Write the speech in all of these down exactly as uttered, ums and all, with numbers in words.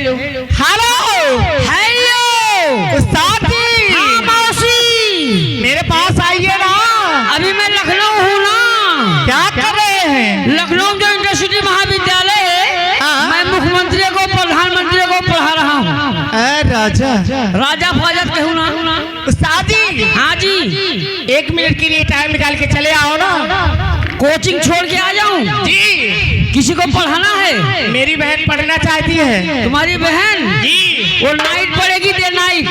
हेलो। हेलो। उस्ताद जी। हाँ, मौसी। मेरे पास आइए ना। अभी मैं लखनऊ हूँ ना। क्या कर रहे हैं? लखनऊ में जो इंटरसिटी महाविद्यालय है, हाँ। मैं मुख्यमंत्री को, प्रधानमंत्री को पढ़ा रहा हूँ। ए, राजा। राजा फाजा कहूँ ना। उस्ताद जी। हाँ जी। एक मिनट के लिए टाइम निकाल के चले आओ ना। कोचिंग छोड़ के आ जाऊं? जी। किसी को पढ़ाना है? मेरी बहन पढ़ना चाहती है। तुम्हारी बहन? जी। वो नाइट पढ़ेगी, डे नाइट।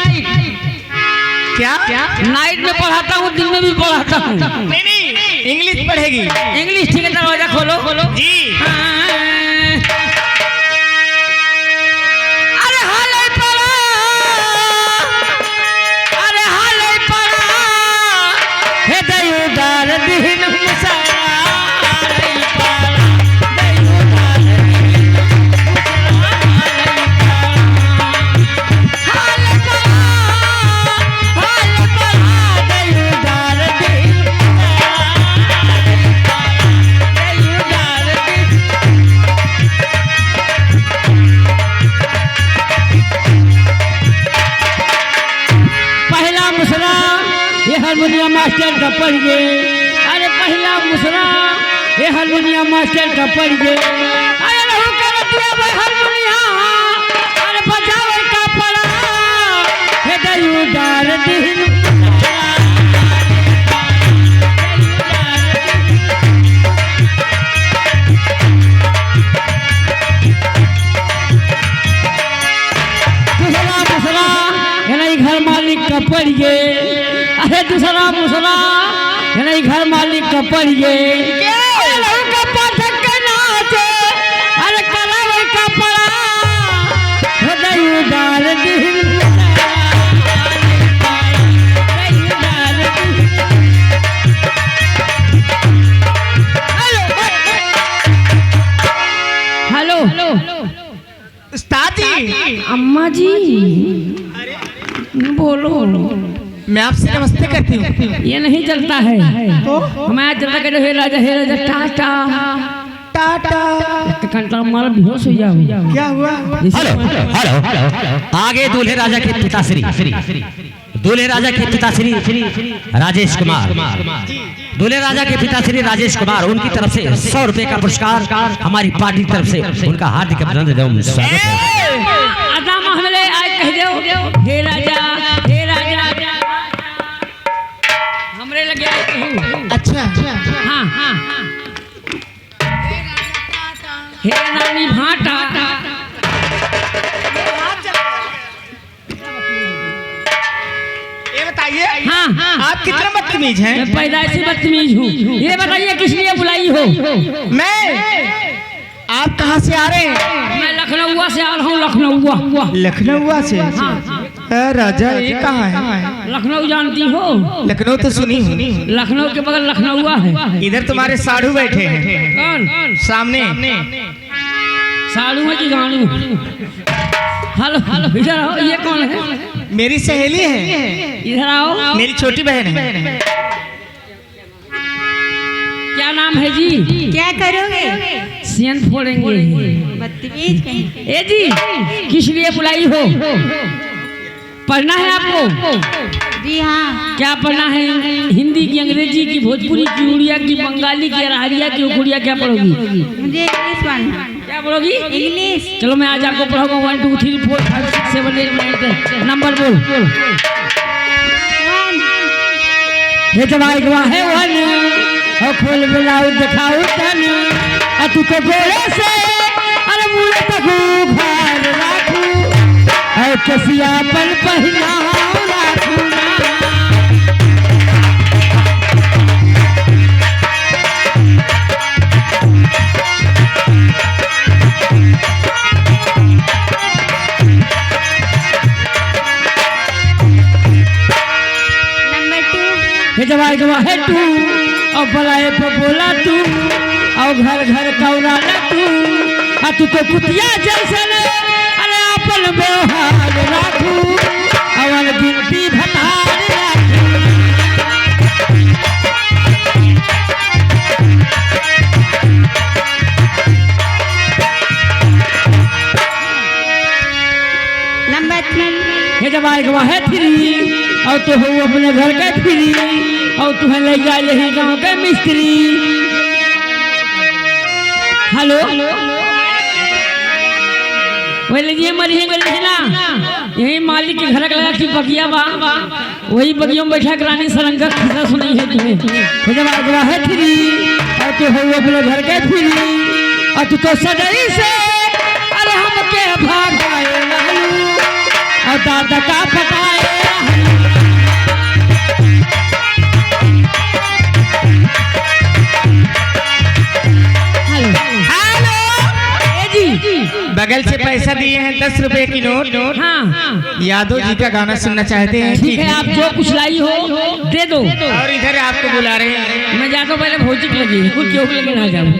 क्या? नाइट में पढ़ाता हूँ, दिन में भी पढ़ाता हूँ। नहीं, नहीं, इंग्लिश पढ़ेगी। इंग्लिश, ठीक है, दरवाजा खोलो। जी। हाँ। अरे हाले पड़ा, अरे हाले पड़ा, हे दयुदार दिहिन मुसरा, हाले पड़ा, दयुदार दिहिन मुसरा, हाले पड़ा, हाले पड़ा, हाले पड़ा, दयुदार दिहिन मुसरा, हाले पड़ा, दयुदार दिहिन पहला मुसरा ये हारमोनियम मास्टर का पड़ गे। अरे पहला मुसरा ये हारमोनियम मास्टर का पड़ गे। अरे रहू कर दिया भाई हारमोनिया। अरे बजावे का पड़ा। हे दयुदार दिहिन। दूसरा मुसरा, ये नहीं घर मालिक का पड़ गे। अरे दूसरा मुसरा, ये नहीं घर मालिक का पड़ गे। अरे लहू का पाठक के नाचे, अरे करावे का पड़ा। हो दयुदार दिहिन। हेलो। उस्ताद जी। अम्मा जी। बोलो। मैं आपसे नमस्ते करती हूँ। ये नहीं चलता है। तो? हमारा चलता कहते, "हे राजा, हे राजा, टाटा।" टाटा। एक घंटा हमारा बेहोश हो जाओ। क्या हुआ? जैसे हेलो, हेलो, हेलो। आगे दूल्हे राजा के पिताश्री। दूल्हे राजा के पिता श्री राजेश कुमार, दूल्हे राजा के पिता श्री राजेश कुमार, उनकी तरफ से सौ रुपए का पुरस्कार हमारी पार्टी की तरफ से उनका हार्दिक अभिनंदन एवं स्वागत है। अदा महमले आज कह दो, हे राजा, हे राजा, हमरे लगे आए कहू। अच्छा। हाँ, हाँ। हे रानी भाटा। ये बताइए, हाँ, हाँ। आप कितना बदतमीज हैं? मैं पैदाइशी बदतमीज हूँ। ये बताइए, किस लिए बुलाई हो? मैं? आप कहाँ से आ रहे हैं? मैं लखनऊआ से आ रहा हूँ, लखनऊआ। लखनऊआ से? हाँ। ए, राजा, ये कहाँ है? लखनऊ जानती हो? लखनऊ तो सुनी हूँ। लखनऊ के बगल लखनऊआ है। इधर तुम्हारे साढ़ू बैठे हैं। कौन? सामने। साढ़ू है कि गाड़ू? हेलो, हेलो, इधर आओ, ये कौन है? मेरी सहेली है। इधर आओ। मेरी छोटी बहन है। क्या नाम है जी? क्या करोगे? सियन फोड़ेंगे। बदतमीज कहीं। ए जी, किस लिए बुलाई हो? पढ़ना है आपको? जी हाँ। क्या पढ़ना है? हिंदी की, अंग्रेजी की, भोजपुरी की, उड़िया की, बंगाली की, अरहरिया की, उखुड़िया, क्या पढ़ोगी? मुझे इंग्लिश पढ़ना। क्या पढ़ोगी? इंग्लिश। चलो, मैं आज आपको पढ़ाऊंगा, one two three four five six seven eight nine ten। नंबर बोल। वन। हे जवाई गवा है वन, और खोल ब्लाउज दिखाओ तनी, और तू तो गोड़े से, अरे मुड़े तक उघार राखू, और कसिया पन पहिनाओ राखू ना। नंबर टू। हे जवाई गवा है टू, और बलाए पे बोला तू, और घर घर कौराला तू, आ तू तो कुतिया जैसन, अरे आपन व्यवहार राखू, अवन गिनती भतार राखू। नंबर तीन। हे जब आए गवा है फ्री, और तो हो अपने घर के फ्री, और तुम्हें ले जाए यही गांव के मिस्त्री। हेलो, बोले जी, मरी है, बोले जी ना, यही मालिक के घर के लगा की बगिया बा। वही बगियों में बैठा के रानी सरंगा किस्सा सुनाई है तुम्हें। हे जब आगवा है फ्री, और तू हो अपने घर के फ्री, और तू तो सजई से, अरे हमके भागाए लालू, और दादा का पटाए। हेलो। हेलो। ए जी। बगल से पैसा दिए हैं, दस रुपए की नोट। हाँ। यादव जी का गाना सुनना चाहते हैं? ठीक है, आप जो कुछ लाई हो, दे दो। और इधर आपको बुला रहे हैं। मैं जाता हूँ, पहले भौजी के लगे, कुछ क्यों लगे ना जाऊँ।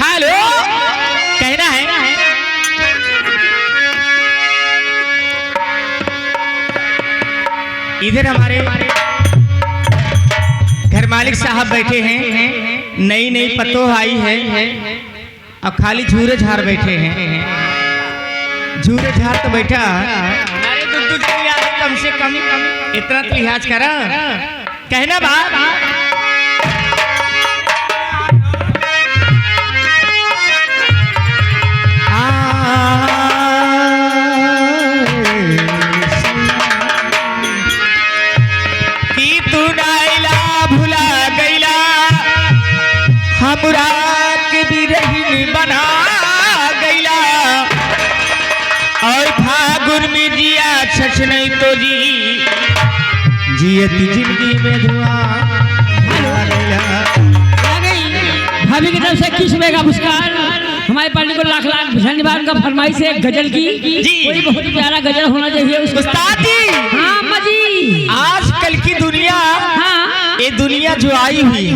हेलो, कहना है, इधर हमारे घर मालिक साहब बैठे हैं, नई नई पतोह आई है। अब खाली झूरे झार बैठे हैं। झूरे झार तो बैठा। अरे दू दू जनी आए कम से कम, इतना तो लिहाज करा। कहना बा। आ, कि तू नाइला भुला गइला, हमरा के बिरहिन बना गइला। और फागुन में जिया छछनई तो जी, जियत जिंदगी में धुआं लगा गइला। आ गई। भाभी की तरफ से इक्कीस रुपए का पुरस्कार। हमारे पार्टी को लाख लाख धन्यवाद। उनका फरमाइश है एक गजल की। जी। कोई बहुत प्यारा गजल होना चाहिए उसके बाद। उस्ताद जी। हाँ, अम्मा जी। आजकल की दुनिया, हाँ। ये दुनिया जो आई हुई है,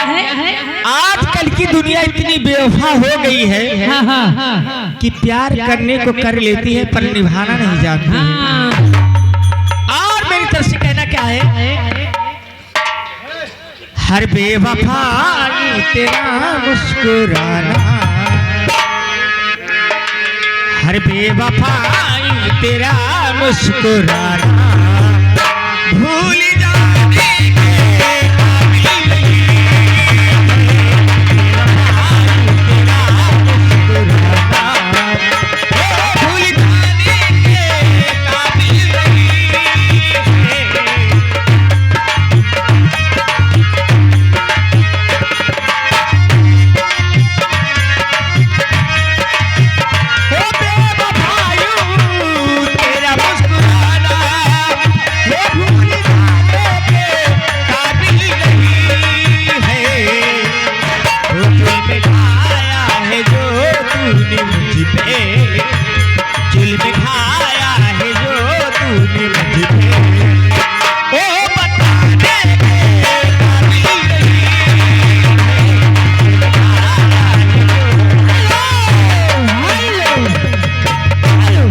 है, है। आजकल की दुनिया इतनी बेवफा हो गई है हाँ, हाँ। कि प्यार करने को कर लेती है पर निभाना नहीं जानती है। हाँ। और मेरी तरफ से कहना क्या है, हर बेवफाई तेरा मुस्कुराना, हर बेवफाई तेरा मुस्कुराना, भूल जाने के काबिल नहीं है। बेवफाई तेरा मुस्कुराना, ओ भूल जाने के काबिल नहीं है। ओ बेवफायू, तेरा मुस्कुराना, ओ भूल जाने के काबिल नहीं है। ओ जुल्म ढाया है जो तूने मुझ पे, जुल्म ढाया है जो तूने मुझ पे, ओ बताने के काबिल नहीं। हेलो, हेलो,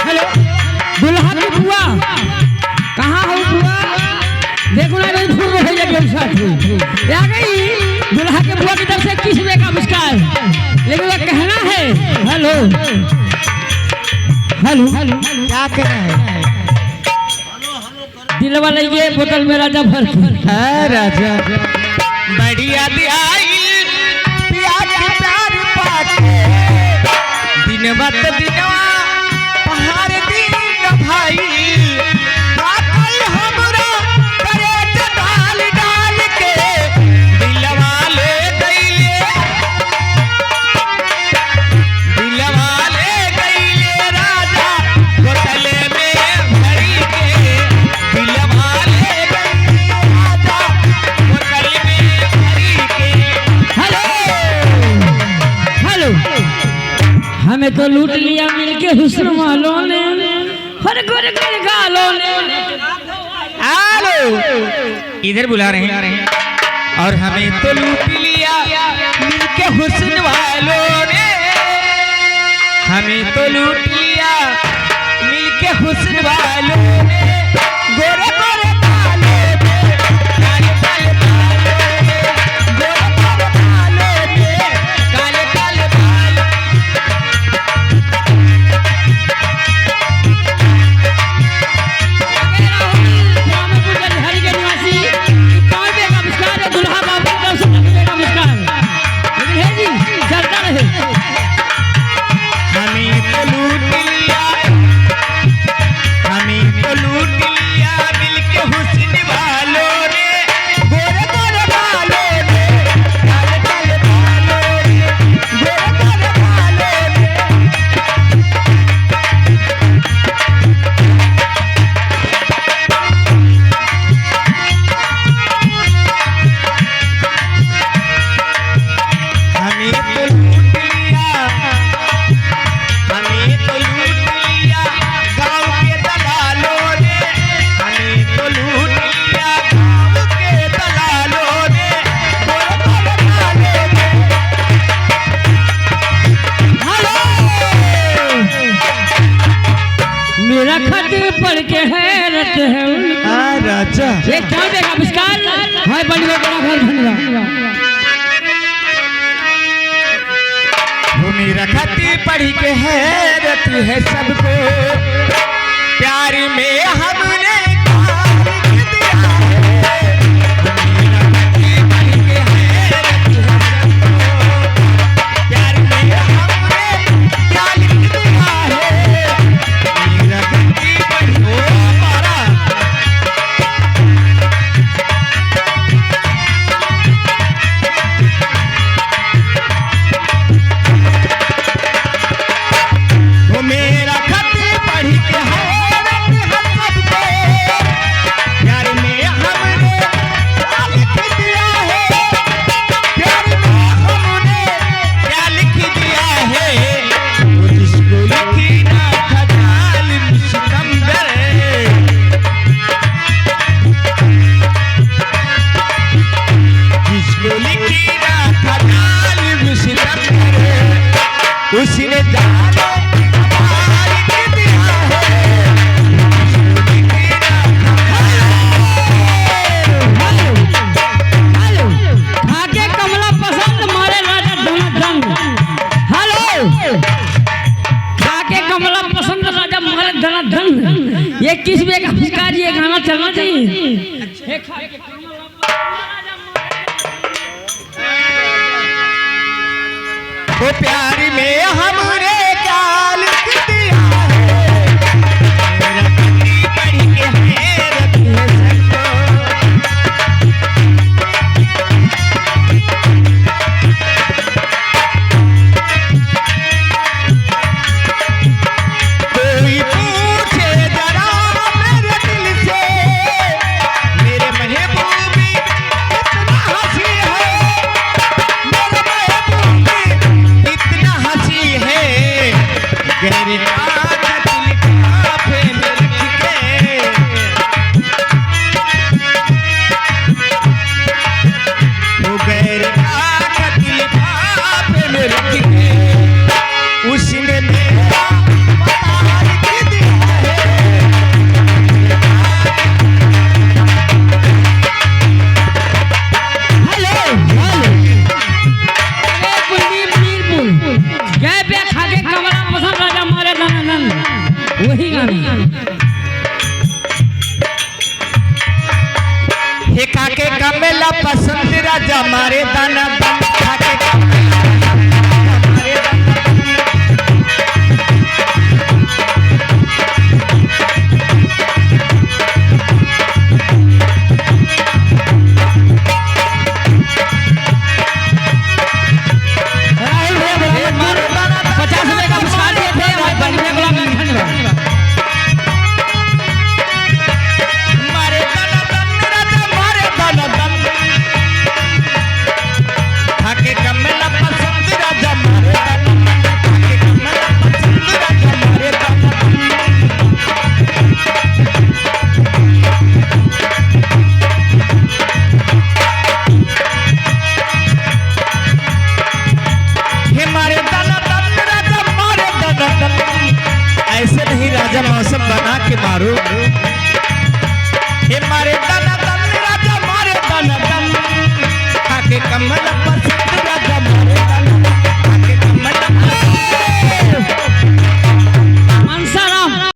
हेलो। दुल्हा की बुआ, कहाँ हो बुआ? देखो ना, नहीं फुर्र हो जाके हम साथ में। आ गई दुल्हा के बुआ की तरफ से इक्कीस रुपए का पुरस्कार। लेकिन वो कहना है, हेलो, हेलो, क्या कहना है? दिलवा लइके बोतल में राजा भर के। हाँ, राजा। बढ़िया दियाइल पिया के प्यार पाके। दिनवा त दिनवा पहाड़ दिन भाई। पाकल हमरा करेज डाल डाल के। दिलवा ले गइले, दिलवा ले गइले राजा बोतल में भरी के। दिलवा ले गइले राजा बोतल में भरी के। हेलो, हेलो। हमें तो लूट लिया मिलके हुस्न वालों ने, हर गोरे गोरे गालों ने। हेलो। इधर बुला रहे हैं। और हमें तो लूट लिया मिलके हुस्न वालों ने, हमें तो लूट लिया मिलके हुस्न वालों ने, गोरे गोरे बालों ने, काले काले बालों ने, गोरे गोरे बालों ने, काले काले बालों ने। पढ़ के हैरत है। हाँ, राजा। ये क्या बेटा आविष्कार? हाय, बड़ी बड़ा घर धन्यवाद। वो मेरा खत पढ़ के हैरत है सबको, प्यार में हमने क्या लिख दिया है। वो मेरा खत पढ़ के हैरत है सबको, प्यार में हमने क्या लिख दिया है। मेरा खत पढ़, ओ हमारा वो मेरा खत पढ़ के हैरत है सबको, प्यार में हमने क्या लिख दिया है, प्यार में हमने क्या लिख दिया है, वो जिसको लिखी ना था जालिम सितमगर। जिसको लिखी ना था जालिम सितमगर, उसने जाने हमारी दिया है। जिसको लिखी ना था हेलो, हेलो, हेलो। खाके कमला पसंद मारे राजा धनाधन। हेलो। खाके कमला पसंद राजा मारे धनाधन। ये किस बे का आविष्कार, ये गाना चलना चाहिए। ओ प्यार में हमरे क्या लिख दिया है, मेरा पति पढ़ के हैरत है सबको। कोई पूछे जरा मेरे दिल से, मेरे महबूबी कितना हंसी है, मेरे महबूबी कितना हंसी है, गैर का खत लिफाफे में रख के। वो गैर का खत लिफाफे में रख के, उसने मेरा पता लिख दिया है। हेलो, हेलो। अरे कुलदीप मीरपुर, गए पे खाके कमला पसंद राजा मारे धनाधन, वही गाना। हे खाके कमला पसंद राजा मारे धनाधन।